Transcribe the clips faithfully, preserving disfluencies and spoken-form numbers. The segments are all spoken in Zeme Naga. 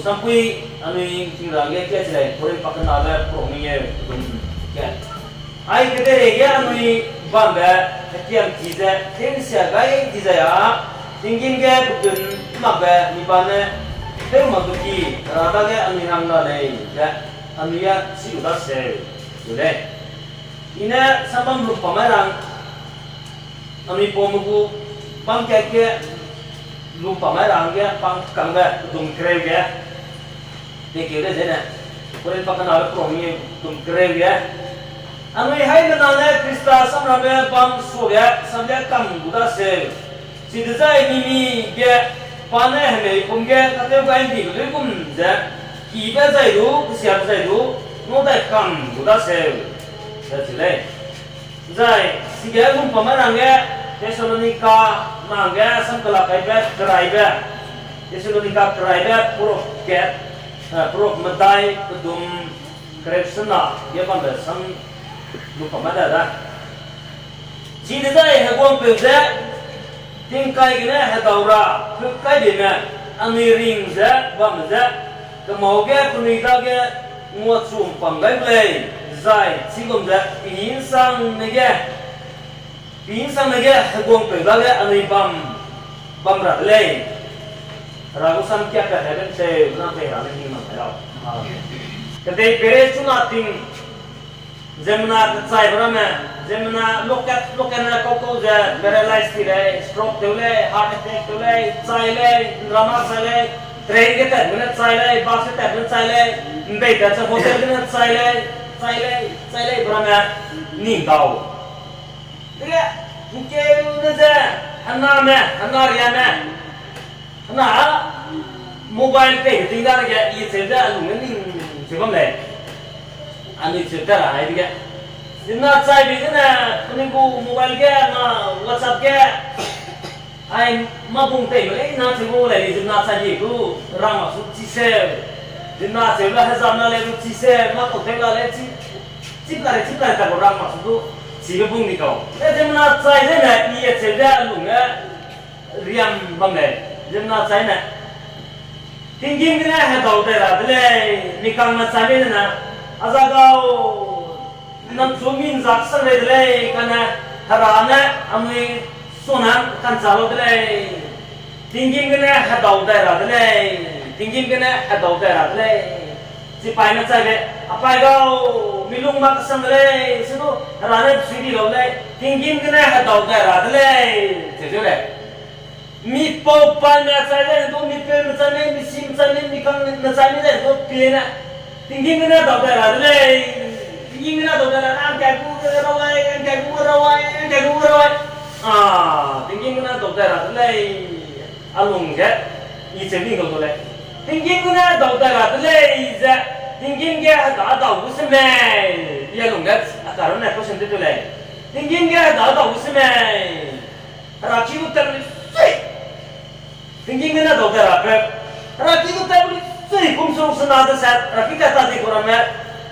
Sampui anui tingrange kat chi lei, Korinth pakenabe purung mengeu dum kat. Ai kedeirei ge anui bambe hekiam ki ze tew'nsia gai dizai â, tinggîm ge petun makbe mi ba ne tew makbe ki Hera dage anui hang la lei ze anui â chi lu daseu de lei. I ne sambam lumpamai rang, anui paume gu bam kat ge lumpamai rang ge pang kangbe pedum kereu ge, dekeu de zene, Korinth pakenabe purung mengeu dum kereu ge, anui haimena ne Khrista samrabe bam suage samlia kam gu daseu. Chidezai mimi ge pa ne hemei pum ge katew gai ndibe luigum ze, kibe zai du, kesiabe zai du, ngau dai kam gu daseu, ze chi lei. Zai chige lumpamai rang ge, Thessalonica nang ge samkela kaibe keraibe, Thessalonica keraibe puruk kat, eh, puruk medai pedum kereu sena ge bambe sam lumpamai da da. Chidezai heguangpeu ze tingkai gene hedau ra put kai beme anui ring ze bamme ze, kemau ge penui dage nguachum pam gai gu lei, zai chigum ze pi ’nsangne ge, pi ’nsangne ge heguangpeu dage anui bam, bam ra de lei. Hera gu sam kiapat hebe ’nteu, bena pei Hera ne hing mak kai lau. Kedei peirei chuna ting, ziemmena kechaibe ramme, ziemmena lokat, lokat ne kau kau ze paralyze ti lei, stroke tew lei, heart attack tew lei, chai lei, drama chai lei, train ge tatbe ne chai lei, bus ge tatbe ne chai lei, ’mbei tat ze hotel gene chai lei, chai lei, chai lei be ramme, ning dau. Dege, ’ngkeu ne ze, hename, henariame, hena, mobile pei ting da dege, i cheu ze a lung ge ning cheu bam lei. Anui cheu ta ra ai dege, ziemmena chai bei zene, penui gu mobile ge, na WhatsApp ge, ai, mâ bung tei me lei na cheu gu lei, ziemmena chai bei gu, rang mak su chi seu. Ziemmena cheu la hezam la lei gu chi seu, mâ kau tew la lei chi, chip la lei, chip la lei ta gu rang mak su du, chibe bung di kau. E ziemmena chai zene, i a cheu ze a lung ge, riam bam lei, ziemmena chai ne. Tinggîm gene hedau dai ra de lei, mi kangme chai mei zene, a za gau, nang chu mi ’nzak sang rei de lei, kane Hera ne anui suna ka'nchâ lau de lei. Tinggîm gene hedau dai ra de lei, tinggîm gene hedau dai ra de lei. Chipaîme chai lei, a paî gau, mi lung mak kesang de lei, se du Hera ne pesui di lau lei, tinggîm gene hedau dai ra de lei, cheu lei. Mi pau paîme chai lei, du mi peume chai lei, mi sime chai lei, mi kangme chai lei, du pie ne. Tinggîm gene dau dai ra de lei. Tinggîm gene dau dai ra, a ’ngkai gu ge rau ai, a ’ngkai gu ge rau ai, a ’ngkai gu ge rau ai. A, tinggîm gene dau dai ra de lei. A lung ge, i cheu ning dau du lei. Tinggîm gene dau dai ra de lei ze, tinggîm ge heda dau gu se mei. I a lung ge, a karune question tew du lei. Tinggîm ge heda dau gu se mei. Hera ki gu tat lu sui. Tinggîm gene dau dai ra pe. Hera ki gu tat lu sui kum seruk sena de sat, hera ki tat ta di gu ramme.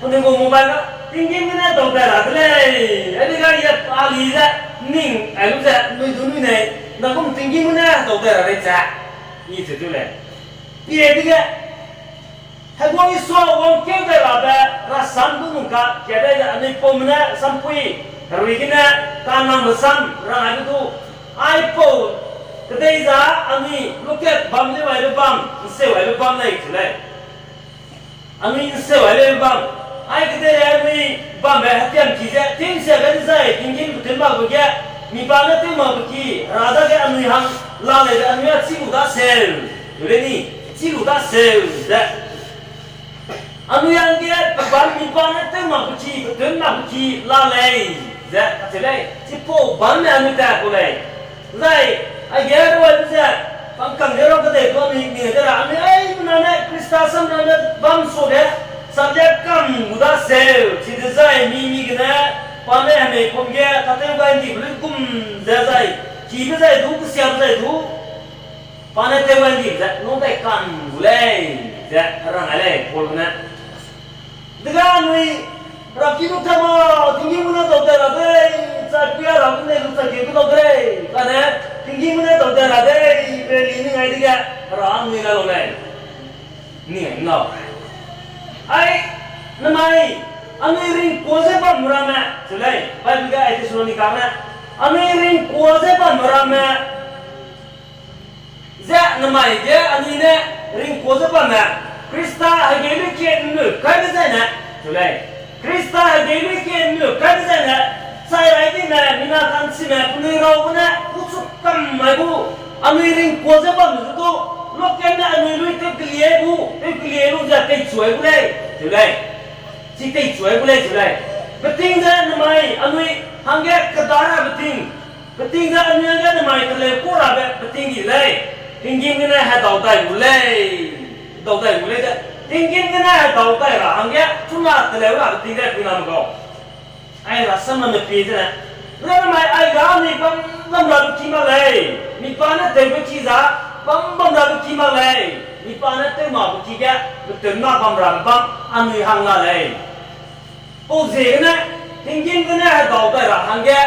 Penui gu mobile ga, tinggîm gene dau dai ra de lei. Ani ga ye pa li ze, ning, ai lu ze, nui du nui nei. Na kum tinggîm gene dau dai ra lei ze. I ze du lei. Pie dege, Heguang Isua wangkeu dai rabe rasam du nung ka, kedei ze anui paume ne sampui, herui gene, kanangbe sam, rang aibe du, aipau, kedei za, anui, lukat bam leu aibe bam, ’nseu aibe bam lei chu lei. Anui ’nseu aibe bam, ai kedei anui bambe hetiam ki ze, tew'nsia gai dezai, tinggîm petun makbe ge, mi pa ne tew makbe ki, Hera dage anui hang, la lei ze anui a chî lu daseu, lu lei ni, chî lu daseu ze. Anui hangge pebâm mi pa ne tew makbe ki, petun makbe ki la lei, ze kacheu lei, chipau bâm ne anui tat kau lei. Zai, aige ruai ze, pangkang ge rau kedei kau anui mi de ra, anui aimena ne Khrista samram ne bam suage, samlia kam gu daseu, chidezai mi mi gene, pa ne hemei pum ge, katew gai ndibe luigum ze zai, kibe zai du, kesiabe zai du, pa ne tew gai ndibe ze, nung dai kam gu lei, ze rang ai lei, Paul ne. Dega anui, Hera ki du tat ma, tinggîm gene dau dai ra dei, chai pui a ra gene lu chai keu ge dau dei, kane, tinggîm gene dau dai ra dei, be li ning ai dege, Hera anui la lau lei. Ni lau. Ai, namai, anui ringkua ze bam ramme, cheu lei, Bible ge ai Thessalonica ne, anui ringkua ze bam ramme, ze namai ge anui ne ringkua ze bamme, Khrista hegei lui kie ’nnu kai dezaine, cheu lei. Khrista hegei lui kie ’nnu kai dezaine, chai rai dime, mina ka'nchime, penui raube ne, kuchu kam mai gu, anui ringkua ze bamme zu du, lokat ne anui lui tewkelie gu, tewkelie lu ze teichuai gu lei, cheu lei. Chi teichuai gu lei, cheu lei. Beting ze namai anui hangge kedara beting, beting ze anui hangge namai teleu ku rabe beting di lei. Tinggîm gene hedau dai gu lei. Hedau dai gu lei ze. Tinggîm gene hedau dai ra hangge, chuna teleu ra beting de puiname gau. Ai rasam ramme pie zene. Namai ai ga anui bam bam rabe ki mak lei. Mi pa ne tewbe ki za, bam bam rabe ki mak lei. Mi pa ne tew makbe ki ge, betew na bam rabe bam, anui hang la lei. Pau ziegene, tinggîm gene hedau dai ra hangge,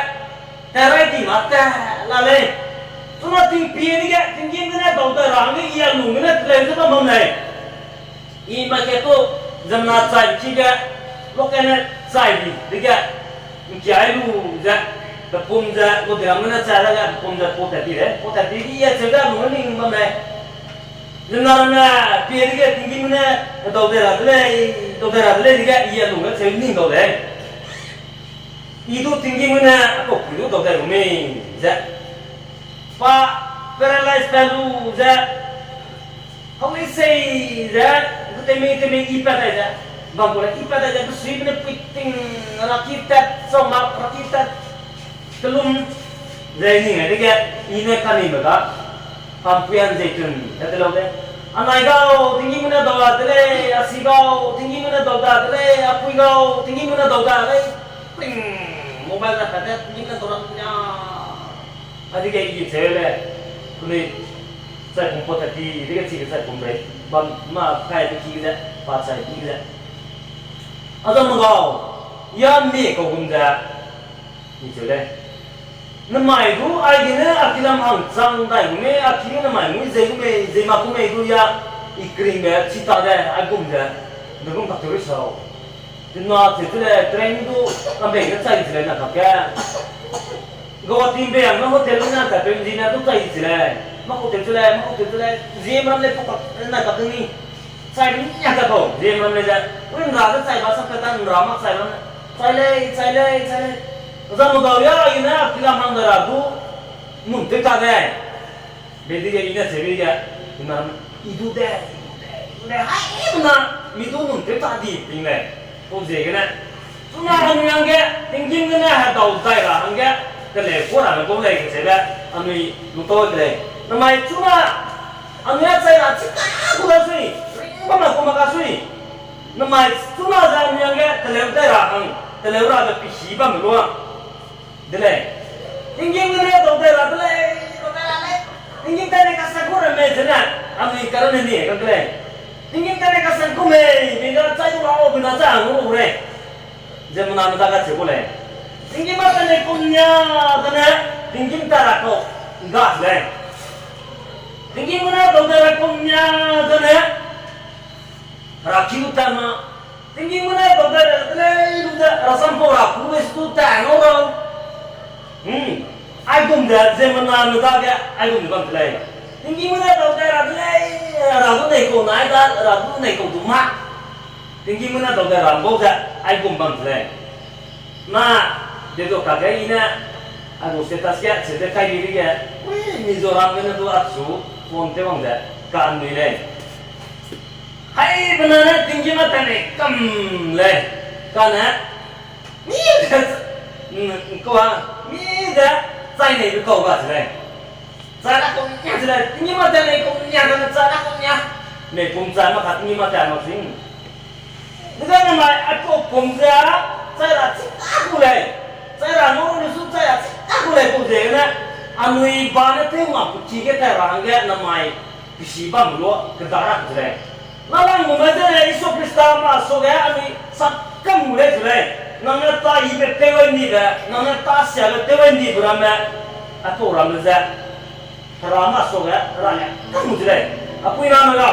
terai di ma te la lei. Chuna tingpie dege, tinggîm gene hedau dai ra hangge, i a lung gene teleu ze bam bam lei. I ma ke tu, ziemmena chai ki ge, lokat ne chai di dege, ’ngkiai lu ze, pepum ze, gu diram gene chai dage, pepum ze, pau tat di lei, pau tat di, i a cheu de, a lung ning bam lei. Ziemmena ramme, pie dege tinggîm gene, hedau dai ra de lei, hedau dai ra de lei dege, i a lung ge cheu ning dau lei. I du tinggîm gene, a pau pui du dau dai gu mei, ze. Pa paralyze pa lu ze, hau lei sei ze, gu teimei teimei i pat dai ze, bam gu lei i pat dai ze, besuibe ne pui ting, raki tat, sau mak, raki tat, kelum, ze ning ai dege, i ne kanime ga, pampui an zei tun, ze te lau de. Anai gau, tinggîm gene dau da de lei, a si gau, tinggîm gene dau da de lei, a pui gau, tinggîm gene dau da lei. Ping, mobile ne pat de, tinggîm gene dau ra nia. A dege i cheu le, kunui, chai pum pau tat di, dege chi ge chai pum rei, bam ma kai de ki ze, pa chai di ze. A zam gau, ya mi kau gum ze, i cheu lei. Namai gu aigene a kilam hang chang dai gu mei, a ki namai mui zei gu mei, zei mak gu mei gu ya, i keringbe chi ta de, aigum ze, de gum kak tew rui sau. Tina cheu chu le, train du, kambe ne chai chi le na kak ge. Guwahati mbe ang ne hotel ne kape ’nji ne du chai chi le. Mak hotel chu le, mak hotel chu le, ziemram le pau kak, na kak ni. Chai nia ka kau, ziemram le ze. Ui ’nra de chai ba sak ka ta ’nra mak chai ram. Chai lei, chai lei, chai lei. Zam gau ya, i ne a kilam hang da ra du, num tew ta de. Be dege i ne cheu ge, i ma, i du de, i du de, i du de, hai, i du na, mi du num tew ta di, ting lei. Pau ziegene. Chuna anui hangge, tinggîm gene hedau dai ra hangge, teleu ku rabe bau lei kacheube, anui lu tau de lei. Namai chuna, anui a chai ra chi ka ku da sui, ring bam na ku mak ka sui. Namai chuna ze anui hangge, teleu dai ra hang, teleu rabe pehî bamme lua. De lei. Tinggîm gene dau dai ra de lei, dau dai ra lei. Tinggîm tat ne kasak ku ramme zene, anui karamme ni kang de lei. Tinggîm tat ne kasak ku mei, mi ga chai du lau, mi na chai ngu lu rei. Ziemmename dage cheu gu lei. Tinggîm tat ne kum nia zene, tinggîm tat ra kau ga lei. Tinggîm gene dau dai ra kum nia zene, hera kiu ta ma, tinggîm gene dau dai ra de lei lu ze, rasam pau ra ku be stu ta ngau ra. Hmm. Aigum ze, ziemmename dage, aigum ze bam de lei. Tinggîm gene dau dai ra de lei, ra du nei kau nai da, ra du nei kau du ma. Tinggîm gene dau dai ra bau ze, aigum bam de lei. Na, de du kage i ne, a gu status ge, cheu de kai di ge, ui, Mizoram gene du achu, phone tew wang ze, ka anui lei. Hai, bena ne tinggîm a tat ne kam lei. Kane, mi ze, mm, kau a, mi ze, chai neibe kau ga se lei. Chai ra kau nia se lei, tinggîm a tat ne kau nia, kane chai ra kau nia. Mei pum chai mak ka tinggîm a tat mak sing. Dege namai aipau pum ze, chai ra chi ta ku lei. Chai ra nu lu su chai ra chi ta ku lei pau ziegene, anui ba ne tew mak pe ki ge tat ra hangge namai, pehî bam lu, keda ra ku lei. Nalanggume zene Jisu Khrista masuage anui sakam gu lei zu lei. Nang ne ta yibe tew ai ndibe, nang ne ta siabe tew ai ndibe ramme, aipau ramme ze, Hera masuage, Hera ne kam gu zu lei. Apui ramme ga,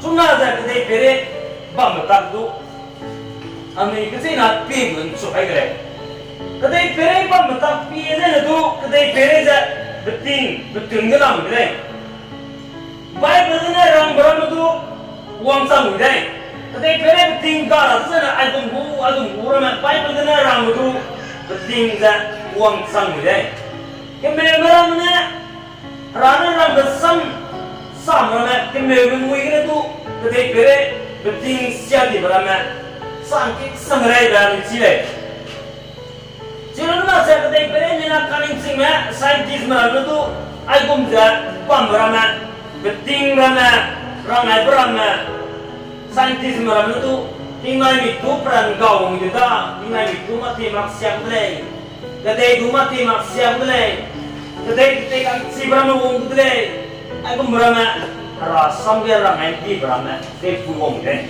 Chuna ze kedei peirei bambe tak du, anui kechina pie gu nchu ai de lei. Kedei peirei bambe tak pie zene du, kedei peirei ze beting, betun ge lam de lei. Bible gene rangbe ramme du wangchang gu dei. Kedei peirei beting ga ra zene aigum gu, aigum gu ramme Bible gene rangbe du beting ze wangchang gu dei. Kemeume ramme ne, Hera ne rangbe sam, sam ramme, kemeume mui gene du, kedei peirei, beting sia dibe ramme, sangki sangrei be anui chi lei. Chirunna ze kedei peirei mina kaningchingme, scientistme ramme du, aigum ze bambe ramme, beting ramme, ranggaibe ramme, scientistme ramme du, tingnai mi tu peran gau wang de da, tingnai mi tu mâ ti mak siak de lei. Kedei du mâ ti mak siak de lei. Kedei ketei ka'nchibe ramme wang gu de lei. Aigumbe ramme, Hera sam ge ranggai dibe ramme, tewpui wang de lei.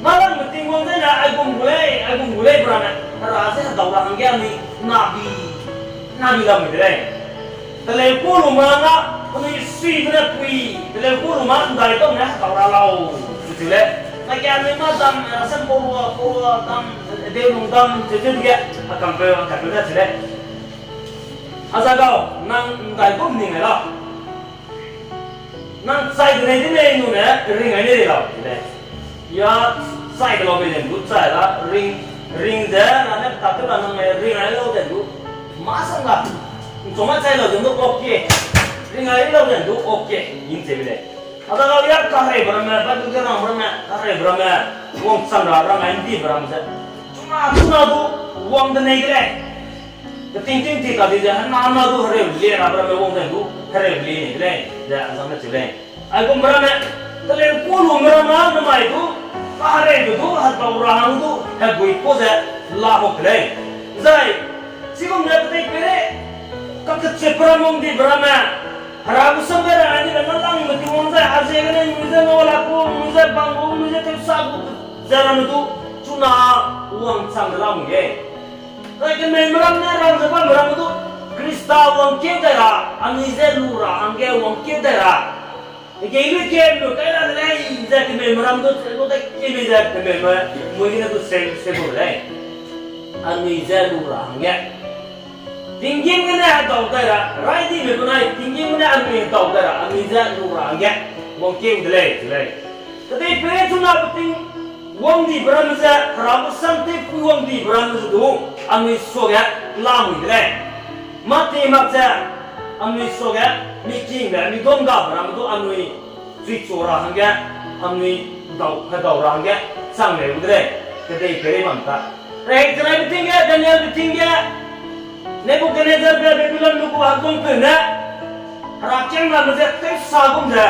Mâ lang beting wang zene aigum gu lei, aigum gu lei be ramme, Hera je hedau ra hangge anui nabi, nabi lam de lei. Teleu ku lu ma na, penui sui gene pui, teleu ku lu ma ndai dau ne hedau ra lau, cheu lei. Nage anui mâ dam, eh, rasam pau rua, pau rua dam, eh, deu lung dam, cheu cheu ge, a kampeu, a kampeu ne cheu lei. A za gau, nang ndai gum ning ai la. Nang chai de nei de nei nune, ring ai nei lau, cheu lei. Ya, chai de lau bei den du, chai la, ring, ring ze, na ne ta te la nang ring ai lau den du. Mâ sang la, nchoma chai lau den du, okay. Ring ai lau den du, okay. Ning cheu lei. A da lau ya kahereibe ramme, Bible ge rangbe ramme, kahereibe ramme, wangchang ra rang ai ndibe ramme ze. Chuna, chuna du, wang de nei de lei. Keting ting ti ta di ze, hena na du hereu le rabe ramme wang den du, hereu le nei de lei, ze a zang ne cheu lei. Aigumbe ramme, teleu ku lume ramme, namai du, kahereibe du, hedau ra hang du, hegui ku ze, la hok de lei. Zai, chigum ze kedei peirei, kakechep ramme wang dibe ramme, Hera gu sam ge rang ai dibe na langbe Tingwang zai, a ziegene nui ze ngau la ku, nui ze bang gu, nui ze tewsa gu, ze ramme du, chuna wangchang de lamui lei. Zai kemeume ram ne rang ze bambe ramme du, Khrista wangkeu dai ra, anui je lu ra hangge wangkeu dai ra. Hegei lu ge lu kai ra de lei, ze kemeume ram du, lu dai kemei ze kemeume, mui gene du seu, seu gu de lei. Anui je lu ra hangge. Tinggîm gene hedau dai ra, raidime benai tinggîm gene anui hedau dai ra, anui je lu ra hangge, wangkeu de lei, de lei. Kedei peirei chuna beting wang dibe ramme ze, Hera gu sam tewpui wang dibe ramme ze du, anui suage lamui de lei. Mâ ti mak ze, anui suage, mi kingbe, mi dam gabe ramme du anui, chui chu ra hangge, anui dau, hedau ra hangge, chang leu de lei, kedei peirei bam ta. Rehei kerai beting ge, Daniel beting ge, Nebukadnezar be Babilon lu gu heguangpeu ne, Hera kiangramme je tewsa gum ze,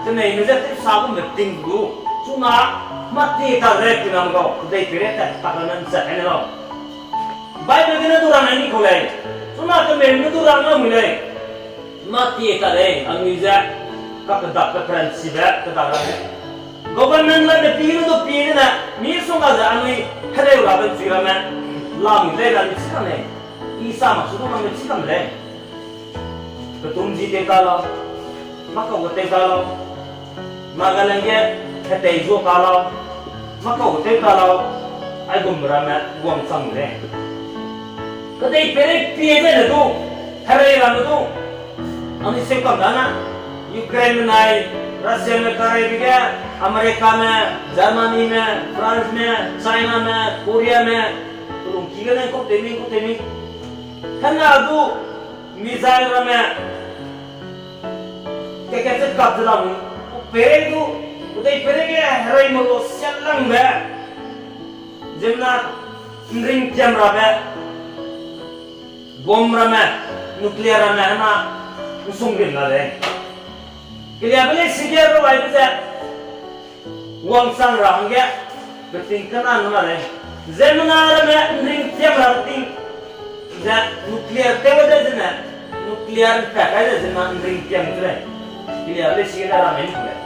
keneime je tewsa gumbe ting gu, chuna, mâ ti ta lei kinam gau, kedei peirei tat tak ne nzat ne lau. Bible gene du rang ai ni kau lei. Chuna kemeume du rang lamui lei. Mâ ti ta lei, anui je, kakedakbe peranchibe, kedak ra lei. Government ramme pi gene du pi gene, misongga ze anui hereu rabe chui ramme, lamui lei, anui chi kam lei. I sa mak su du anui chi kam lei. Ketum ji tew ta lau, mâ kau ge tew ta lau, Nagaland ge hetei zua ta lau, mâ kau ge tew ta lau, aigum ramme wangchang lei. Kedei peirei pie zene du, herei ramme du, anui seu kam da na, Ukraineme nai, Russiame kareibe ge, Americame, Germanyme, Franceme, Chiname, Koreame, kelungki gene kau tew mi, kau tew mi. Hena du, missile ramme, keke ze kap ze lamui, peirei du, kedei peirei ge herei me lu siat langbe, ziemmena nring tiam rabe, bomb ramme, nuclear ramme hena, nsung rim la lei. Keliabe lei sige ru aibe ze, wangchang ra hangge, beting kena nuna lei. Ziemmena ramme nring tiam ra beting, ze nuclear tew de zene, nuclear pa kai de ziemmena nring tiam de lei. Keliabe lei sige ne ramme ni lei.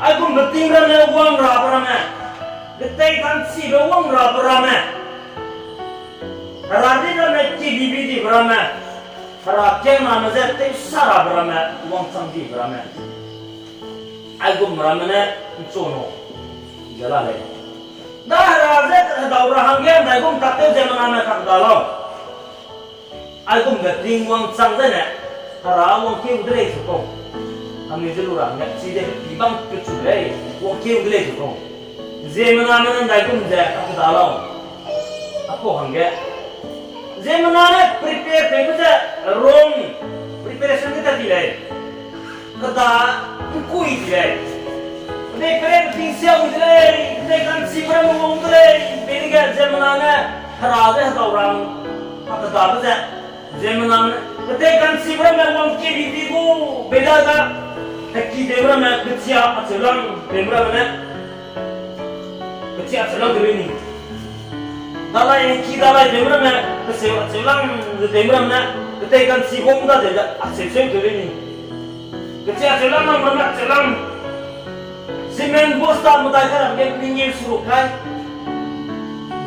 Aigum beting ramme wang rabe ramme, getei ka'nchibe wang rabe ramme, Hera di ramme kibibi dibe ramme, Hera kiangname je tewsa rabe ramme, wangchang dibe ramme. Aigum ramme ne ’nchu nau ze la lei. Da Hera ze hedau ra hangge ’ndaigum tak tew ziemmename kak da lau. Aigumbe ting wangchang zene, Hera wangkeu de lei ze kau. Anui ze lu ra hangge chide pe pi bam pechu lei, wangkeu de lei ze kau. Ziemmename ne ’ndaigum ze kak da lau. Apau hangge ziemmena ne prepare tewbe ze rong, preparation ge tat ti lei. Keda ’ngkui ti lei. Kedei pere ting siau de lei, kedei ka'nchibe ramme wang de lei, peireige ziemmena ne Hera ze hedau ra hang, a kedabe ze, ziemmena ne, kedei ka'nchibe ramme wangkeu di di gu, peidaga, heki tewbe ramme, kechia acheu lang tewbe ramme ne, kechia acheu lang de lei ni. Dalai, heki dalai tewbe ramme, kechia acheu lang ze tewbe ramme ne, kedei ka'nchi hung da ze acheu seu de lei ni. Kechia acheu lang, ramme acheu lang. Cement bosta medai kai ramme ge ning e suru kai.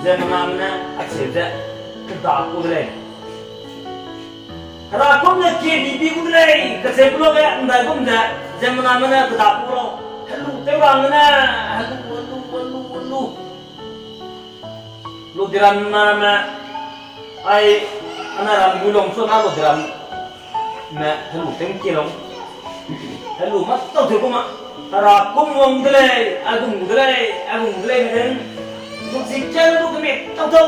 Ziemmename ne acheu ze, keda ku de lei. Hera kum ne kie bi bi gu de lei, kacheu pe luage ’ndaigum ze, ziemmename ne keda ku lau. Helu tew ra hangge ne, helu, helu, helu, helu. Ludiram na ramme, ai, ana ram gu long chu na ludiram me helu tew'ngkie lau. Helu mâ tau tew gu ma. Hera kum wang de lei, aigum de lei, aigum de lei me den. Gu chi kia lu kemit tau tau.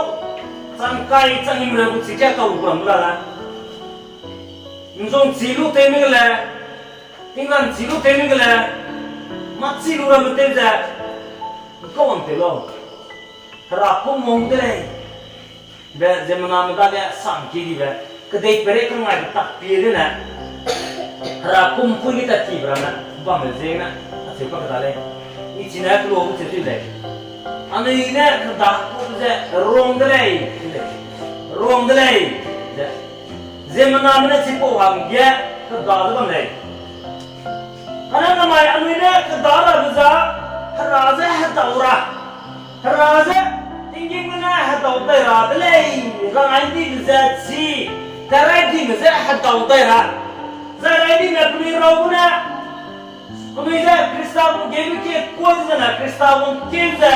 Chang kai chang himre gu chi kia tau lu gu ram la la. ’Nzung chi lu tew me ge le, tinglan chi lu tew me ge le, mâ chi lu ramme tew ze, ’ngkau wang tew lau. Hera kum wang de lei. Be ziemmename dage sangkie dibe, kedei pere kangaibe tak pie dene, Hera kum pui ge tat tibe ramme bamme ziegene, acheu kakeda lei. I chine kelu gu cheu tew lei. Anui ne keda ku ze rong de lei, lei. Rong de lei, ze. Ziemmename ne chipau hangge keda ze bam lei. Kane namai anui ne keda rabe za, Hera ze hedau ra. Hera ze, tinggîm gene hedau dai ra de lei, rang ai dibe ze chi, karaidime ze hedau dai ra. Zai raidime penui rau gene, penui ze Khrista gu hegei lukie kuâ de zene, Khrista wangkeu ze,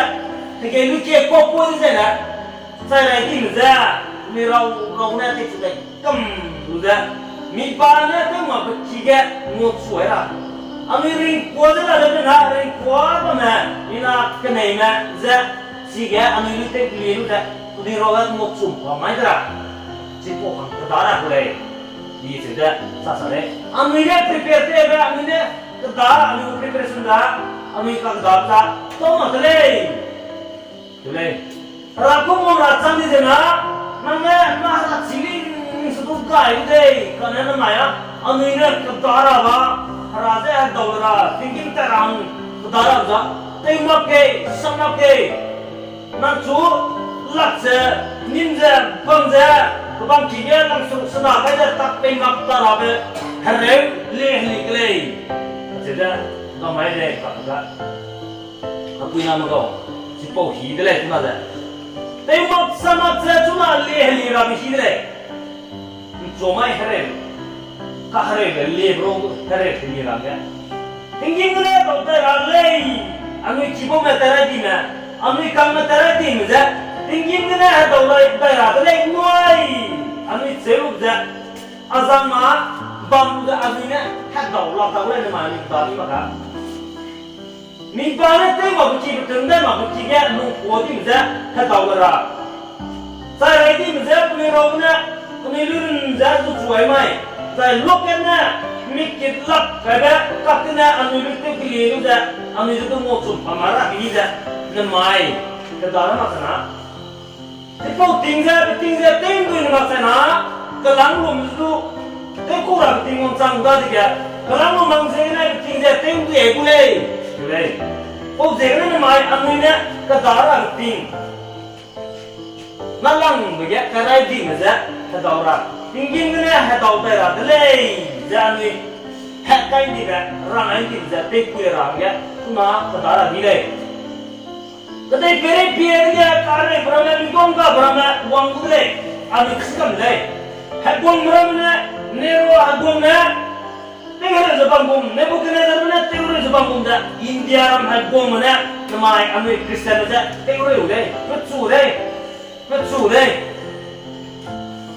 hegei lukie kuâ kuâ de zene, zai raidime ze, penui rau, rau gene teichu dai kam lu ze, mi pa ne tew makbe ki ge nguachu ai ra. Anui ringkua ze la de na, ringkua bamme, mina keneime ze, chige anui lu tew kelie lu ze, penui rau ge nguachu pa mai de ra. Chipau hang keda ra gu lei. Di cheu ze, sa sa lei. Anui ne prepare tewbe, anui ne keda, anui gu preparation da, anui kakdabe za, tau mak de lei. Te lei. Hera kum wang ra chang di zena, nang ne na hera chî ling se du gai de lei, kane namai a, anui ne keda ra ba, Hera ze hedau ra, tinggîm tat ra hang, keda ra za, tew mak kei, sam mak kei. Nang chu lak ze, nim ze, bam ze, kebam ki ge nang su sena kai ze tak pei mak ta rabe, hereu le heli ke lei. Acheu ze, namai lei kak ga. Apuiname gau, chipau hi de lei chuna ze. Tew mak sa mak ze chuna le heli rabe hi de lei. Nchu mai hereu. Kahereube le bro hereu heli ra ge. Tinggîm gene hedau dai ra de lei. Anui kibaume tat rai dime. Anui kangme tat rai dime ze. Tinggîm gene hedau dai ra de lei nui. Anui cheu lu ze. Azang ma bam lu ze anui ne hedau lak ta gu lei namai anui keda di mak ka. Mi pa ne tew makbe ki, petung dai makbe ki ge lungkua dime ze hedau ra. Chai rai dime ze penui rau gene, penui lu run ze zu chuai mai. Zai loket ne, mi kit lak kaibe, kak gene anui lu tew kelie lu ze, anui ze du nguachum pa ma ra bi ze, nemai, keda ra mak sena. Chipau ting ze, peting ze, tew ndui ne mak sena, kelang lum zu, tew ku ra peting wangchang dadege, kelang lum mang ziegene peting ze, tew ndui ai gu lei, lei. Pau ziegene nemai anui ne keda ra peting. Nalangbe ge kerai dime ze hedau ra, tinggîm gene hedau dai ra de lei, ze anui, hek kai dibe, rang ai dibe ze, teipui ra hangge, chuna keda ra di lei. Kedei peirei pie dege kahereube ramme, mi guang gabe ramme wang gu de lei, anui chi kam lei. Heguangme ramme ne, Nero heguang ne, Tew reu ze bam gum, Nebukadnezar ne tew reu ze bam gum ze, India ram heguangme ne, namai anui Christianme ze, tew reu lei, pechu lei, pechu lei.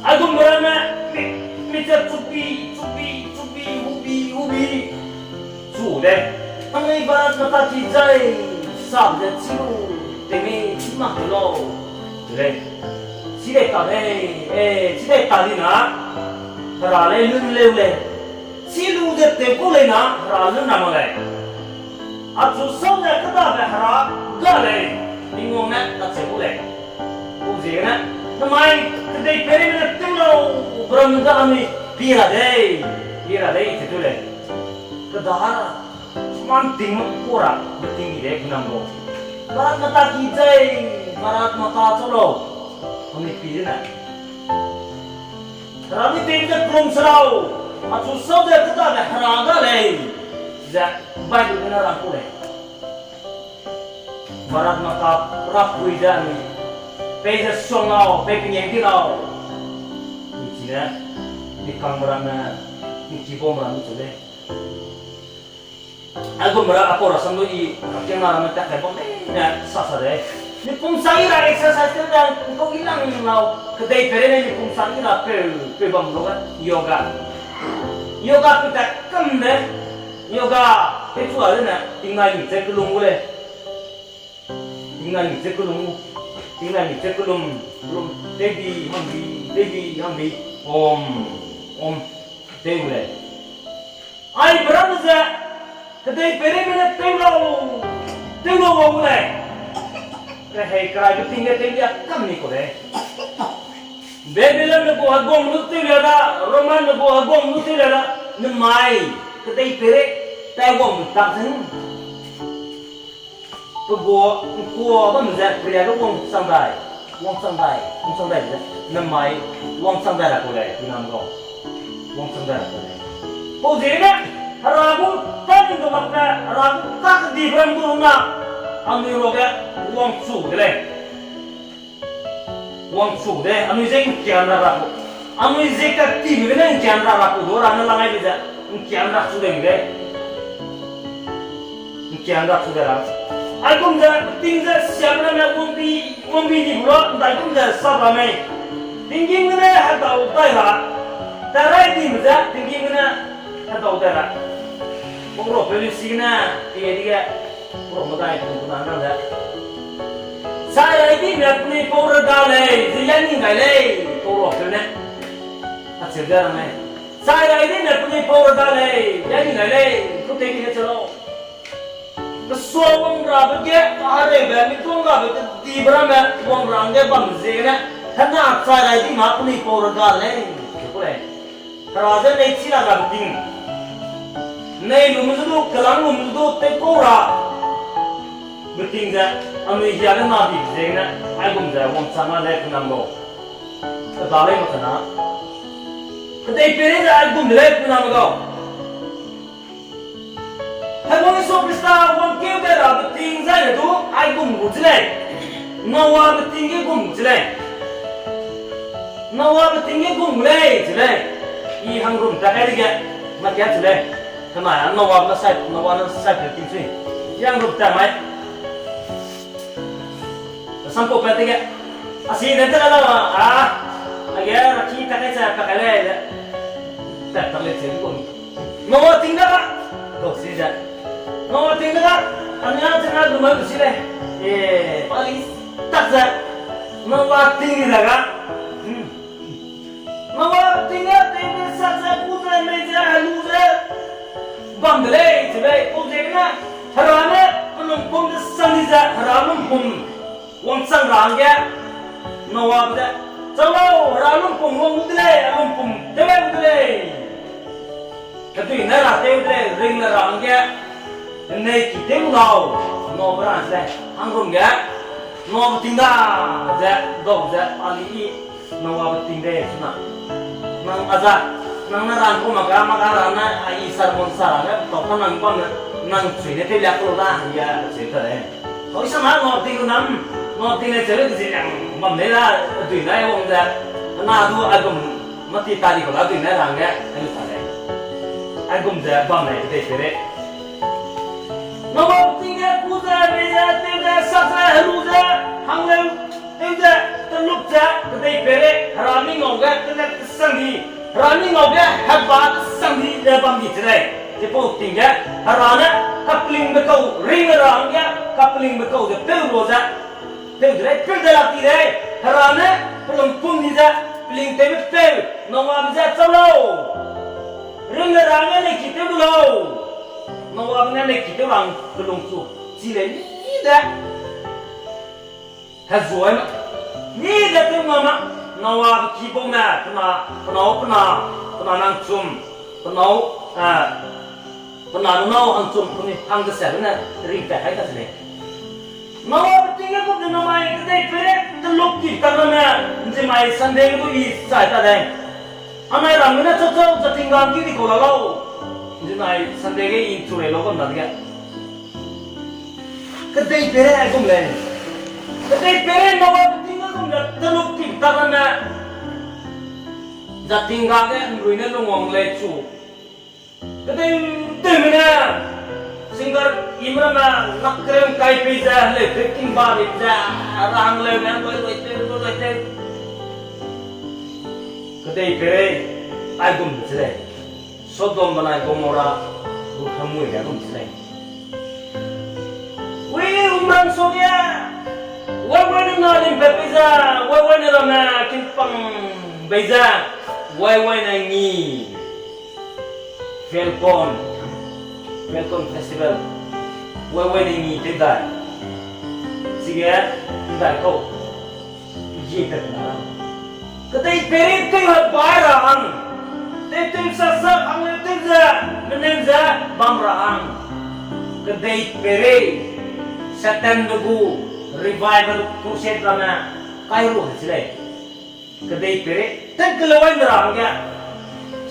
Aigumbe ramme, mi, mi ze chupi, chupi, chupi, hubi, hubi. Chu lei. Anui Bharat Mata ki jai, sap ze chi lu, temi chi mak lu lau. Chu lei. Chi dei ta lei, eh, chi dei ta di na. Hera lei lun leu lei. Chi lu ze tew ku lei na, Hera lun ra mak lei. Achu sau ze kêdabe Hera ga lei, Tingwang ne kacheu ku lei. Pau ziegene, namai kedei peireime ne tew lau, beram ze anui pi ra dei, pi ra dei, chi tu lei. Kêda, man ting mak ku ra, beting di de kunam lau. Bharat Mata ki jai, Bharat Mata chau lau, anui pi de ne. Hera ni tew ze kelum se lau, achu sau ze kêdabe Hera ga lei, ze Bible gene rang ku lei. Bharat Mata rapui ze anui, pei ze suang lau, pei pengeu di lau. Nchine, mi kangme ramme, mi kibaume ramme chu lei. Aigumbe ra apau rasam du i, rakiangna ramme tat kai bam leine sa sa de. Mi pum sang i ra exercise tew da, kau i lang lau, kedei peirei ne mi pum sang i ra peu, peu bam lu ge, yoga. Yoga peu tat kam de, yoga, pei chu a dene, tingnai mi ze kelum gu lei. Tingnai mi ze kelum gu, tingnai mi ze kelum, kelum, teibi, hangbi, teibi, hangbi, om, om, tew gu lei. Aibe ramme ze, kedei peireime ne tew lau, tew lau wang gu lei. Rehei keraibe ting ge tew lia kam ni kau lei. Babilonme gu heguang lu tew lia da, Romanme gu heguang lu tew lia da, nemai, kedei peirei, taiwang lu tak zeng. Pe gu ’ngkua bam ze periage wangchang dai, wangchang dai, wangchang dai ze, nemai wangchang dai ra kau lei, kinam gau. Wangchang dai ra kau lei. Pau ziegene, Hera gu tâ ning du makbe, Hera gu tâ kedibe ram du na, anui ruage wangchu de lei. Wangchu de, anui je ’ngkiam ra ra kau. Anui je katibe gene ’ngkiam ra ra kau du ra ne lang aibe ze, ’ngkiam ra chu de de. ’Ngkiam ra chu de ra. Aigum ze, ting ze, siam ramme wangbi, wangbi di gu la, ’ndaigum ze, sap ra mei. Tinggîm gene hedau dai ra. Tarai dime ze, tinggîm gene hedau dai ra. Pau rapeu lu si gene, pie dige, pau medai pung kuna nang ze. Chai rai dime penui pau reda lei, ze ya ning gai lei, pau rapeu ne. Acheu ze rang lei. Chai rai dime penui pau reda lei, ya ning gai lei, kutei di ne che lau. Pesua wang rabe ge, kahereube, mi tuang rabe kedibe ramme, wang ra hangge bam ziegene, hena chai rai di ma penui pau reda lei, ze ku lei. Hera ze nei chi la rabe ting. Nei lume zu du, kelang lume zu du, teipau ra. Beting ze, anui hia ge na dibe ziegene, aigum ze wangchang a lei penam gau. Keda lei mak kena. Kedei peirei ze aigum de lei penam gau. Heguang Jisu Khrista wangkeu dai ra beting zai ne du aigum gu chi lei. Noabe ting ge gum gu chi lei. Noabe ting ge gum gu lei chi lei. I hangrum ta kai dege, makia chi lei. Kena ya Noa ne sai, Noa ne sai pe ting sui. I hangrum ta mai. Samkau pat dege. A si ne te la la, a. Age, ra ki ta kai cha pa kai lei de. Ta ta lei chi gu. Noa ting da ga. Dau si ze. Noa ting da ga. Ania chena lu mai lu si lei. E, pa li tak ze. Noa ting ni da ga. Hmm. Noa ting ge tei ne sak ze, ku ze, mei ze, helu ze. Bam de lei, chi lei, pau ziegene. Hera ne, pe lungpum de sang di ze, Hera lungpum. Wangchang ra hangge, Noabe ze, chau lau, Hera lungpum wang gu de lei, a lungpum tew gu de lei. Hedui ne ra tew de lei, ring le ra hangge, nei ki tew lau, Noabe ra ze, hangrum ge, Noabe ting da, ze, dau ze, a li i, Noabe ting de, chuna. Nang a za, nang ne rang ku mak ga, mak ga ra ne, a i sermon sa ra ne, tau ka nang bam ne, nang chui ne tew liak ku lau da, ya, cheu ta lei. Hau isa ma Noa ting gu nam, Noa ting ne cheu le zi liang bam lei la, dui nai wang ze, na du a gum, mati ta di kau la dui nai rang ge, a lu ta lei. Aigum ze bam lei kedei peirei. Noabe ting ge ku ze, mei ze, tew ze, sak ze, heru ze, hangleu, tew ze, teluk ze, kedei peirei, Hera mi ngau ge, tew ze, kesang di, Hera mi ngau ge, heba kesang di ze bam di che lei. Chipau ting ge, Hera ne, kapelingbe kau, ring ra hangge, kapelingbe kau ze, peu ru ze, peu de lei, peu de lak ti lei, Hera ne, pelung pum di ze, peling tewbe peu, Noabe ze chau lau. Ring ra hangge lei ki tew du lau. Noabe ne lei ki tew rang pelung chu, chi lei ni de. Hezuai ma, ni de tew ngau ma, Noabe kibaume, pena, penau, pena, pena nang chum, penau, eh, pena nunau hang chum, penui hang desabe ne, ringpat kai ta se lei. Noabe ting ge kum ze namai kedei peirei teluk ki tak ramme, nzimai Sunday ge du i chai ta lei. Anai ram gene chau chau, zating ga ki di kau la lau. Nzimai Sunday ge i chu rei lau bam dadege. Kedei peirei aigum lei. Kedei peirei Noabe ting ge kum ze teluk ki tak ramme, zating ga ge nrui ne lungwang lei chu. Kedei tewme ne, singer im ramme, lak kereu kai pei ze, leu tew ting ba di ze, rang leu ne, loi loi tew, loi loi tew. Kedei peirei, aigum de che lei. Sodom benai Gomorra gu hemui ge gum che lei. Wi, umrang song ge, waiwai ne na limpat pei ze, waiwai ne ramme kimpang bei ze, waiwai ne ngi, Falcon, Falcon Festival, waiwai ne ngi tew dai. Chige, ndai kau, ngi pat na. Kedei peirei tew hebai ra hang, tew tew sak sak hang leu tew ze, meneu ze, bam ra hang. Kedei peirei, Satanbe gu revival crusade ramme, kai ru he che lei. Kedei peirei, tew keleu wai me ra hangge.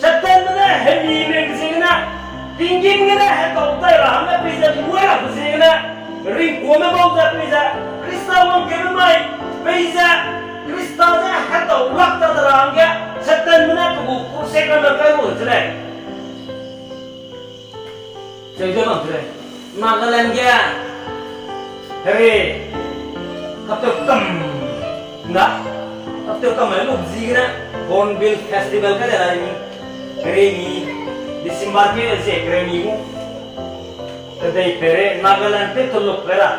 Satanbe ne hemi mengbe ziegene, tinggîm gene hedau dai ra hangge peize luai rabe ziegene, ringkuame bau ze peize, Krista wangkeube mai, peize, Krista ze hedau lak ta de ra hangge, Satanbe ne pe gu crusade ramme kai ru he che lei. Cheu ze bam che lei. Nagaland ge, herei, kapteu kam, na, kapteu kam mai lu ziegene, Hornbill Festival ka de la ni, herei ni, December ge ze herei ni gu. Kedei peirei, Nagaland tew teluk kai ra.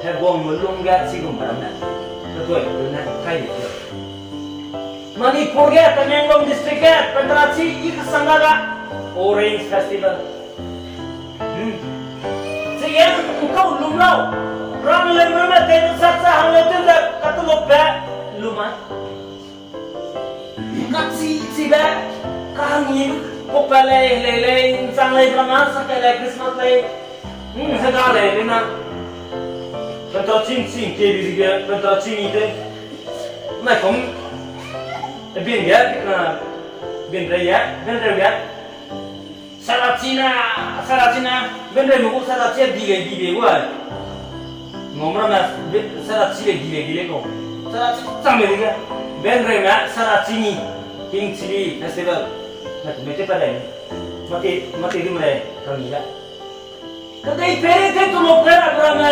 Heguangme lung ge chigum ramme, keduaibe ne kai di te. Manipur ge, Tamenglong District ge, pentra chi i kesang da ga, Orange Festival. Chige nkau lum lau, rang leu ramme tei de sak sa hang leu tew ze katelukbe lum ai. Kachi chibe, kahangî, pukpat lei, lei lei, nchang lei, bana sak lei, Christmas lei, hega lei, lei na. Pentra ching ching ke bi ge, pentra ching i te. Nai kum, bin ge, na, bin rei ge, bin rei ge. Sarachi na, sarachi na, benreume gu sarachi di lei di lei gu ai. Ngam ramme, sarachi lei di lei di lei kau. Sarachi chang lei di ge. Benreume sarachi ni, King Chilli Festival. Na kum te pa lei ni. Mate, mate du me lei, kami da. Kedei peirei tew teluk kai ra ramme,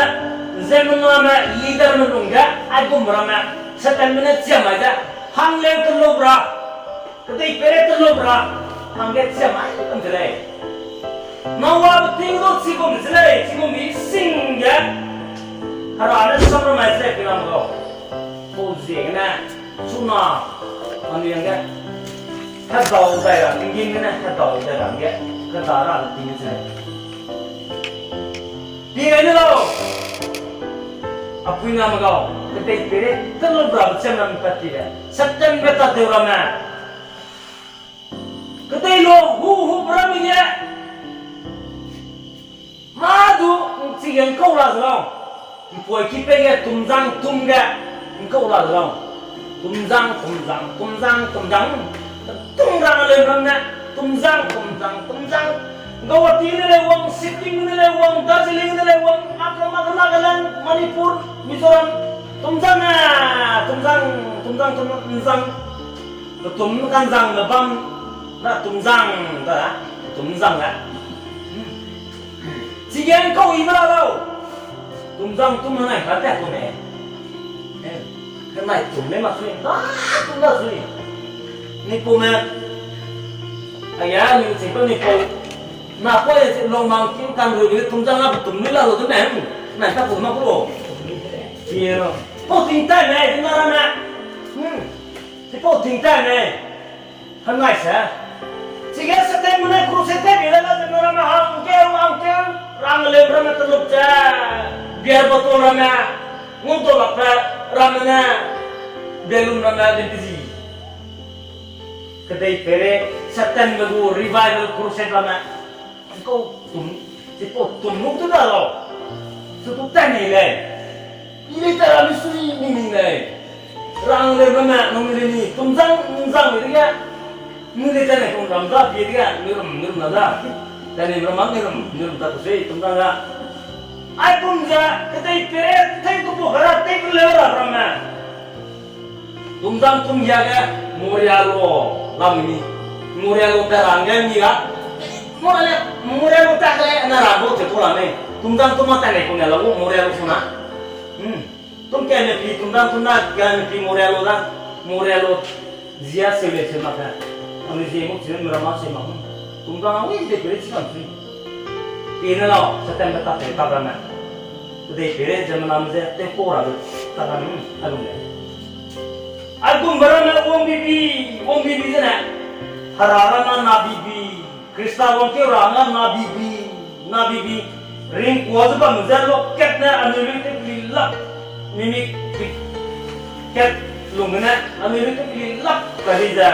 ziemmename, leaderme lungge, aigum ramme, Satanbe ne chiam mai ze, hang leu teluk ra. Kedei peirei teluk ra, hangge chiam mai kam de lei. Noabe ting du chigum de lei, chigum i sing ge. Hera ne sam ra mai ze lei, pei ram gau. Pau ziegene, chuna, anui hangge. Hedau dai ra, tinggîm gene hedau dai ra hangge. Keda ra ne ting de lei. Pi gai ne lau. Apui name gau, kedei peirei teluk rabe chiam ramme pat ti le. Satanbe tatew ramme. Kedei lu hu hu ramme ge. Mâ du, chige nkau la ze lau. Mpuiki pei ge tumzang tum ge. Nkau la ze lau. Tumzang, tumzang, tumzang, tumzang. Tum rang leu ramme. Tumzang, tumzang, tumzang. Guwahati ne lei wang, Sikkim ne lei wang, Darjeeling ne lei wang, mak, mak, Nagaland, Manipur, Mizoram. Tumzang a, tumzang, tumzang, tumzang. Tum kanzangme bam. Na tumzang da, tumzang da. Chige ngkau i me la lau. Tumzang tum nai ka tat ku me. Ka nai tum ne ma sui, da tum da sui. Ni pu me. Aya ni ching pe ni pu. Na pu e long mang king kan ru ni tumzang na tum ni la lo tu me. Nai ka pu ma ku lo. Ye lo. Pau ting tai me, ting na ra me. Hmm. Ti pau ting tai me. Hemnai se. Chige Satan mene crusade te bi le la ze na ramme hangkeu, hangkeu, rang leu ramme teluk ze, beer bottle ramme, ngau dau lakbe ramme ne, balloon ramme, limpi zi. Kedei peirei, Satanme gu revival crusade ramme. Ngkau tum, chipau tum lu tu da lau. Su tu tat nei lei. I lei tat ra mi sui mi ning lei. Rang leu ramme, nung lei ni, tumzang, zang mi dege. Nung lei tat nei kum ram da, pie dege, nui rum, nui rum na da. Tat nei ram, nui rum, nui rum ta ku sui, tumzang da. Aigum ze, kedei peirei, tei ku bu hera, tei ku leu ra ramme. Tumzang tum ya ge, Moria lo, lam mi. Moria lo ta rang ge mi ga. Moria, Moria lo ta ge, na ra bo te ko la me. Tumzang tum ma ta nei ku ne la wo, Moria lo su na. Hmm. Tum ke me pi, tumzang tum na, ke me pi Moria lo da. Moria lo, zia se le se ma ka. Ami zie mu zie me ra ma se ma. Tumzang a wi de pe re chi kam sui. Pi ne lau, Satan be ta te ta ramme. Kedei peirei ze menam ze te ko ra lu, ta ramme, aigum le. Aigum be ramme wang bibi, wang bibi zene. Hera ramme na bibi, Krista wangkeu ramme na bibi, na bibi. Ringkua ze bam ze lokat ne anui lui te keli lak, mimi ki kat lung ne anui lui te keli lak kali ze.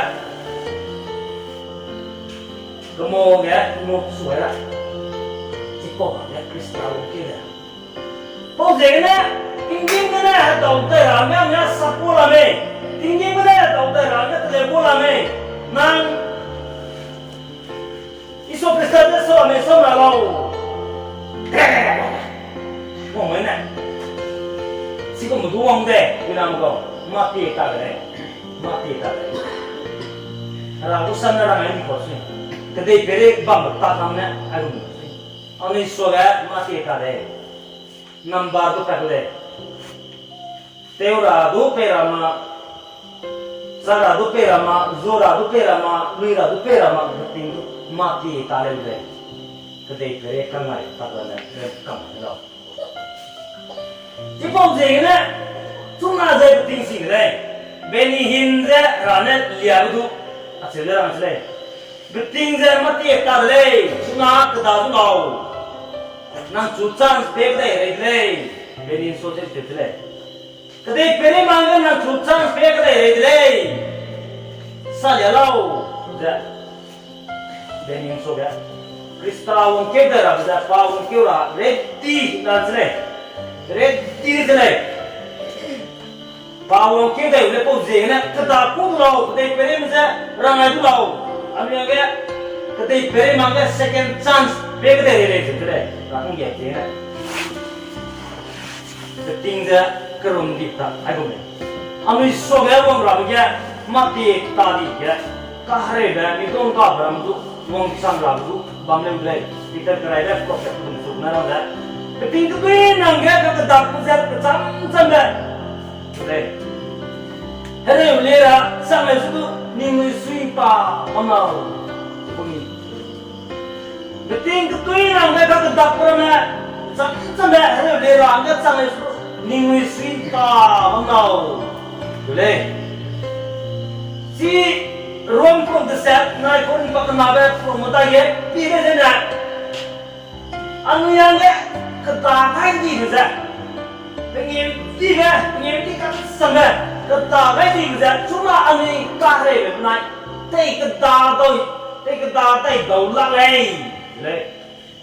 Kemau ge, kemau suai ra. Chipau ge Krista wangkeu ze. Pau ziegene, tinggîm gene hedau dai ra hangge sapua la mei. Tinggîm gene hedau dai ra hangge teleu gu la mei. Nang Jisu Krista ze sau mei sau ra lau. Wang mei ne. Chigum du wang de, ginam gau. Mâ pie ta de lei. Mâ pie ta de lei. Hera gu sam ne rang ai ni kau sui. Kedei peirei bam ta kam ne, aigum sui. Anui suage mâ pie ta de lei. Number du pat ku lei. Teu ra du pei ra ma, sa ra du pei ra ma, zu ra du pei ra ma, lui ra du pei ra ma, beting du mâ pie ta lei de lei. Kedei peirei kangai tak lane, rem kam ne lau. Chipau ziegene, chuna ze beting sing de lei. Benny Hinn ze ra ne lia du, acheu ze rang se lei. Beting ze mâ pie ta de lei, chuna keda du lau. Nang chu chance pe kedei rei de lei. Benny Hinn sau ze cheu se lei. Kedei peirei mang ge nang chu chance pe kedei rei de lei. Salia lau, ze. Benny Hinn sau ge. Krista wangkeu dai rabe ze, pa wangkeu ra ready la se lei. Ready se lei. Pa wangkeu dai le pau ziegene, keda ku du lau, kedei peireime ze, rangai du lau. Anui hangge, kedei peirei mang ge second chance pe kedei rei lei ze de lei. Ra hangge ziegene. Beting ze kerum di ta, aigum lei. Anui suage wang rabe ge, mâ pie ta di ge, kahereube, mi dong gabe ramme du, wangchang rabe du, bam leu de lei. Peter keraibe, prophet kedum su ne rang ze. Beting kedui nang ge, kakedak ku zat kecham chambe lei. Hereu le ra chang lei su du, ningnui sui pa bam lau. Kumi. Beting kedui nang ge kakedak ramme, cham chambe hereu le ra hangge chang lei su du, ningnui sui pa bam lau. Du lei. Chi Rom prum deset, nai Korinth pakenabe prum medai ge, pi de zene. Anui hangge keda gai ndibe ze. Pengêudibe, pengêudi kasangbe, keda gai ndibe ze, chuna anui kahereube benai, tei keda dau, tei keda dai dau lak lei, lei.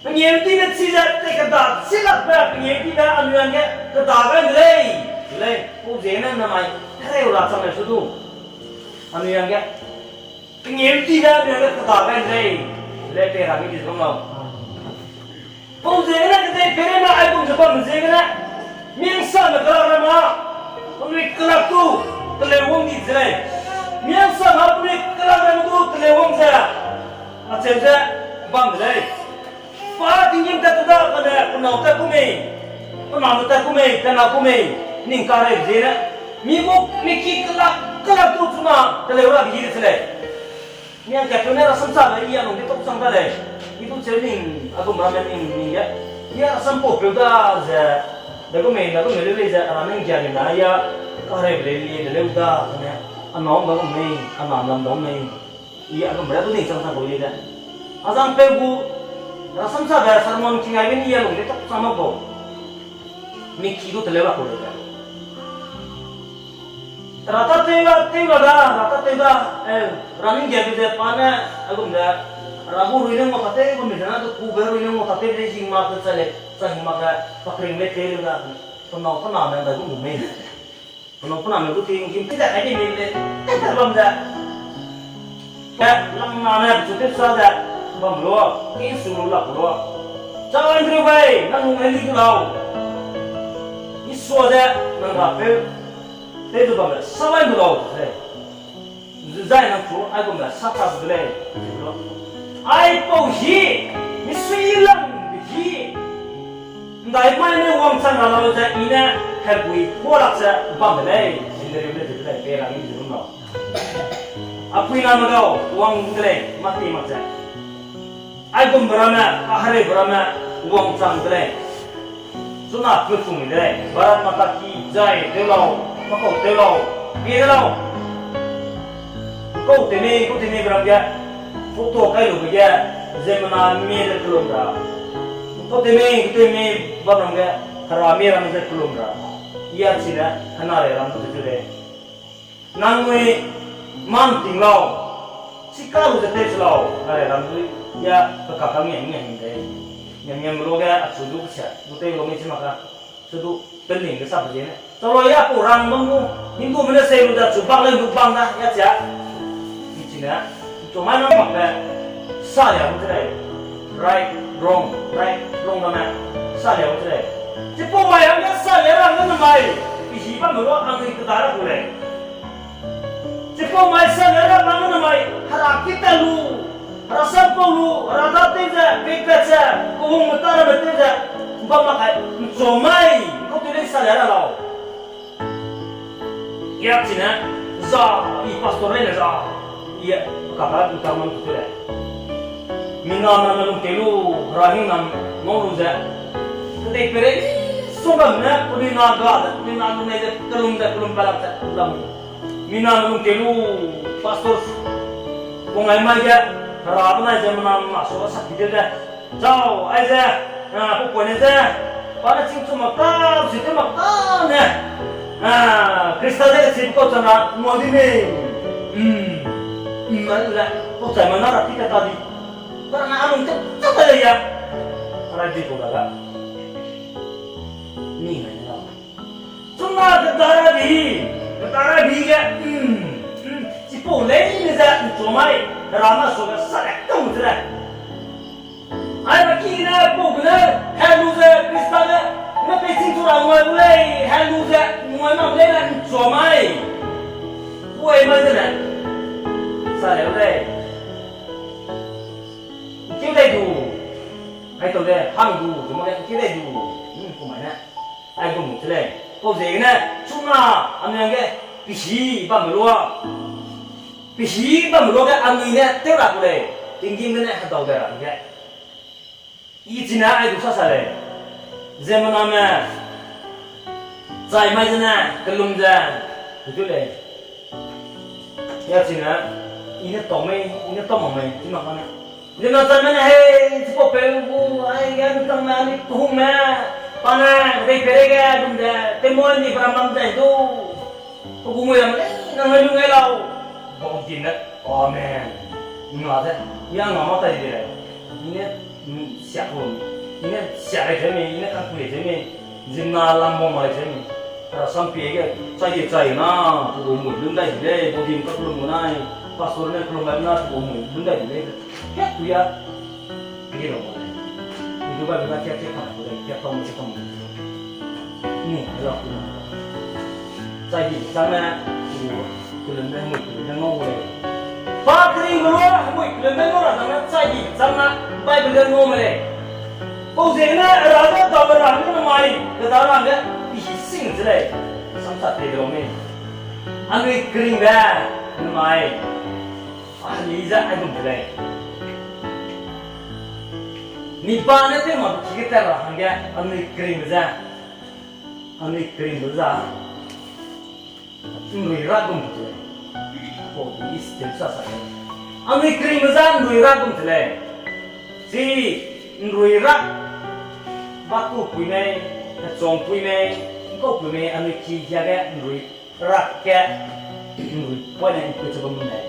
Pengêudibe chize, tei keda chi lakbe, pengêudibe anui hangge keda gai de lei, lei. Pau ziegene namai hereu ra chang lei su du. Anui hangge pengêudibe anui hangge keda gai de lei, lei pei ra mi di bam lau. Pau ziegene kedei peireime aigum ze bam ziegene, mingsame kelak ramme, anui kelak tu, teleu wang di ze lei. Miang sa na pui kela me du teleu wang ze, acheu ze bam de lei. Pa tinggîm tat tu da kane, penâu tat ku mei, pename tat ku mei, kena ku mei, ning kareu ziene. Mi gu, mi ki kelak, kelak tu chuna, teleu ra bi de se lei. Miang kat tu ne rasam sa be, i a lung di tok chang da lei. I du cheu ning, a gum ramme ning, ning ge. I a rasam pau peu da ze, da gu mei, da gu mei leu lei ze, a ra ning gia ning na, i a kareu lei lei de leu da, kane, a nâu da gu mei, a nam lam da gu mei. I a gum ra du ning chang chang kau lei de. A zang peu gu, rasam sa be, sermon kingai ge ni i a lung di tok chang mak bau. Mi ki du teleu ra kau lei de. Ra ta tew la, tew la da, ra ta tew da, eh, ra ning ge bi ze pa ne, a gum ze, ra gu rui ne ngau ta tew, gum mi ze na du ku be rui ne ngau ta tew, de jing ma ke chale, chai ma ke, pakring le tew le da, penâu pename da gu mei. Penâu pename gu ting gîm ti da kai ni mei le, tew te bam ze. Ka, lang na ne, chu tew sa ze, bam lu, ki su lu lak lu. Chau Andrew bai, nang lung heli du lau. Isua ze, nang ra peu, tew du bam le, sa bai du lau, ze. Zai nang chu, aigum le, sa ta du lei, lu. Aipau hi, misui lang de hi. Ndai mai ne wangchang ra lau ze, i ne, hepui, kualak ze, bam de lei, Andrew ne de lei, pe ra i de lu lau. A puiname gau, wang de lei, mâ ti mak ze. Aigumbe ramme, a hereibe ramme, wangchang de lei. Chuna pechung de lei, Bharat Mata ki jai tew lau, makau tew lau, pie de lau. Kau tewmei, kau tewmei be ram ge, photo kai lube ge, ziemmena mie ze kellum ra. Kau tewmei, kau tewmei bam ram ge, hera mie ramme ze kellum ra. I a chine, hena rei ram du de lei. Nangnui mâ nting lau, chika lu ze tew se lau, nare ram du, ya, pe kaka ngiam ngiam de. Ngiam ngiam lu ge, achu du kese, du tew lu mei chi mak ka. Chu du, pe ning ge sa pe ziene. Chau lau ya pau rang bam gu, Hindume ne sei lu ze chu bak lei du bang da, ya chia. Chine, chu mai na mak be, salia gu de lei. Right, wrong, right, wrong ramme, salia gu de lei. Chipau mai hangge salia ra hangge namai, pehî bamme lu anui keda ra gu lei. Chipau mai salia ra hangge namai, hera ki tat lu, hera sampau lu, hera da tew ze, peipat ze, kehungme ta ramme tew ze, bam mak kai, nchua mai, kau tew lei salia ra lau. Ya chine, za, i pastor leine za, i, kaka du tang man tu lei. Mina na lung kei lu, hera hing nam ngau lu ze. Kedei pere, sungam ne, penui na ga ze, penui na lung nei ze, kellum ze, kellum palak ze, lam. Mina na lung kei lu, pastor, kung ai mai ge, hera benai ze, mina na su sak ki de ze. Chau, aize, a, pupoine ze, pa ne chîngchu mak ta, zi tew mak ta ne, a, Khrista ze kechipau chang ra ngua di mei. Mm, mm, a le, pau chai ma na ra ti ka ta di. Ba na a lung tew, tew ta le ya. Ara di kau da ga. Ni mai ne la. Chuna kedara bi, kedara bi ge, mm, mm, chipau leine ze, nchua mai, hera na su ge sa le tau ze le. Ai, ba ki ne, pau gene, helu ze, Khrista ne, ne pei chîngchu ra ngua lu lei, helu ze, ngua nang lei ne, nchua mai. Puai mai ze le. Sa leu lei. Nkeu dai du. Ai tau de, hang du, du mak ge, nkeu dai du. Hmm, kum mai ne. Aigum lu de lei. Pau ziegene, chuna, anui hangge, pehî bamme lua. Pehî bamme lua ge anui ne tew ra ku lei. Tinggîm gene hedau de ra hangge. I chine ai du sa sa lei. Ziemmename, chai mai zene, kellum ze, du lei. Ya chine, i ne tau mei, i ne tau mak mei, chi mak kane. Ziemmena chai mai ne, hei, chipau peu gu, ai, ge, mi kangme, mi kehungme, pa ne, kedei peireige, gum ze, tew moi ni, peram bam zai du. Pe gu mui ram lei, nang ngai lu ngai lau. Bau din ne, amen. Nga ze, ya nga mâ tai de lei. I ne, mm, siak lu. I ne siak lei tew mei, i ne kangpui lei tew mei. Ziemmena lam bam mak lei tew mei. Hera sam pie ge, chai de chai na, pe gu mui lun dai de lei, bau din ka kellum gu nai. Pastor ne kellum gai na, pe gu mui lun dai de lei. Kat tu ya, pie lu gu lei. I du bai lu na kia kia kang gu lei, kia tau mei, kia tau mei. Ni, lau ku. Chai di chang ne, ku. Kelunbe hemui kelunbe ngau lei. Pa keringbe lua hemui kelunbe ngau ra dang ne chai di chang na Bible ge ngau me lei. Pau ziegene Hera ge dabe ra hangge namai keda ra hangge pehî sing ze lei. Samsa tei de lau mei. Anui keringbe namai, a, heli ze aigum de lei. Mi pa ne tew ma ki ge tat ra hangge anui keringbe ze, anui keringbe za, ’nrui rak gum de lei. Pau di is tew sa sa lei. Anui keringbe za ’nrui rak gum de lei. Chi ’nrui rak, batu pui mei, hechang pui mei, ’ngkau pui mei, anui ki hiage ’nrui rak ge, ’nrui poine ’ngkeu ze bam mei.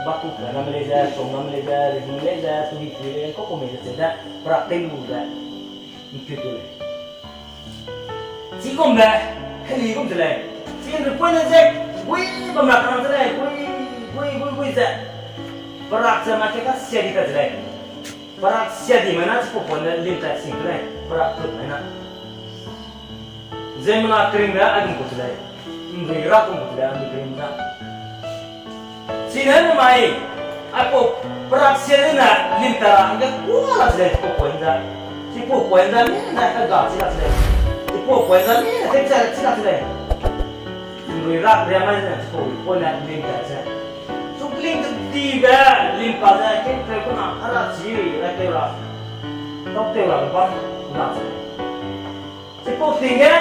Batu pui ramme lei ze, chang ramme lei ze, rehing lei ze, tuhi pui lei, ’ngkau pui mei ze cheu ze, perak tew lu ze ’ngkeu tu lei. Chigumbe, heli gum de lei. Chi ’nrui poine ze, gui bam ra kang de lei, gui, gui, gui, gui ze. Perak ze ma ke kasia di ta de lei. Perak sia di mai na chipau poine limpat sing de lei, perak tut mai na. Ziemmena keringbe aigum gu de lei, ’nrui rak gum gu de lei, anui keringbe za. Chine namai, aipau perak sia dene limpat ra hangge kua la de lei, chipau poine za. Chipau poine za mine hega chi la de lei. Chipau poine za mine tewcha chi la de lei. ’Nrui rak riamai zene chipau poine limpat ze, sungkling kedibe limpat ze, kekeu kena hera chi raitew ra, tâtew rabe bam la ze lei. Chipau ting ge,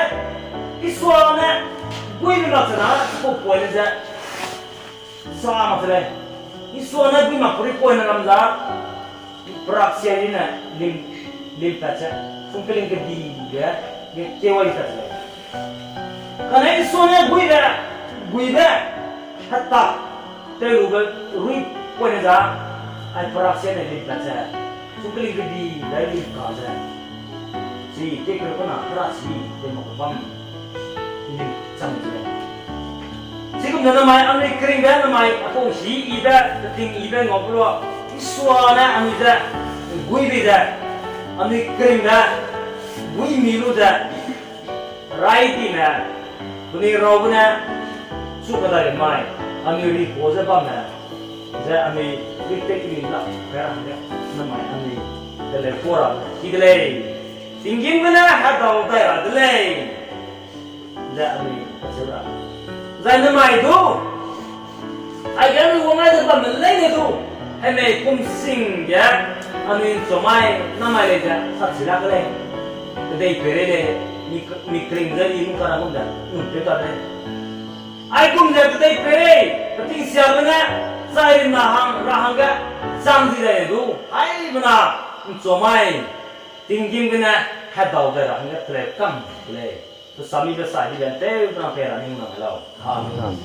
Isua ne guibe mak chena chipau poine ze sa mak de lei. Isua ne gui mak perui poine lam za, perak sia dine lim, limpat ze, sungkling kedibe ge kewai tat de lei. Kane Isua ne guibe, guibe, hetak, tewlube rui poine za, ai perak sia ne limpat ze, sungkling kedibe limka ze, chi kekeu kena hera chi tew mak bam lim chang de lei. Chigum ze namai anui keringbe namai apau hî yibe, peting yibe ngau gu lua, Isua ne anui ze, guibe ze, anui keringbe, guimi lu ze, raitime, penui raube ne, chu kedai mai, anui ripau ze bamme, ze anui ripau keli lak kai ra hangge, namai anui, teleu kua ra, ki de lei. Tinggîm gene hedau dai ra de lei. Ze anui kacheu ra. Zai namai du, aige anui wang ai ze bamme leine du, hemei kum sing ge, anui ’nchumai namai lei ze sachi lak de lei. Kedeipeirei lei, mi, mi kering ze i nung kara gum ze, nung tew ta de lei. Aigum ze kedeipeirei, peting siabe ne, chai rimna hang, ra hangge, chang di dai du, aibena, ’nchumai, tinggîm gene, hedau dai ra hangge teleu kam de lei. Pesamibe sai dibe ’ntew nang pei ra ning nang lau. Amen.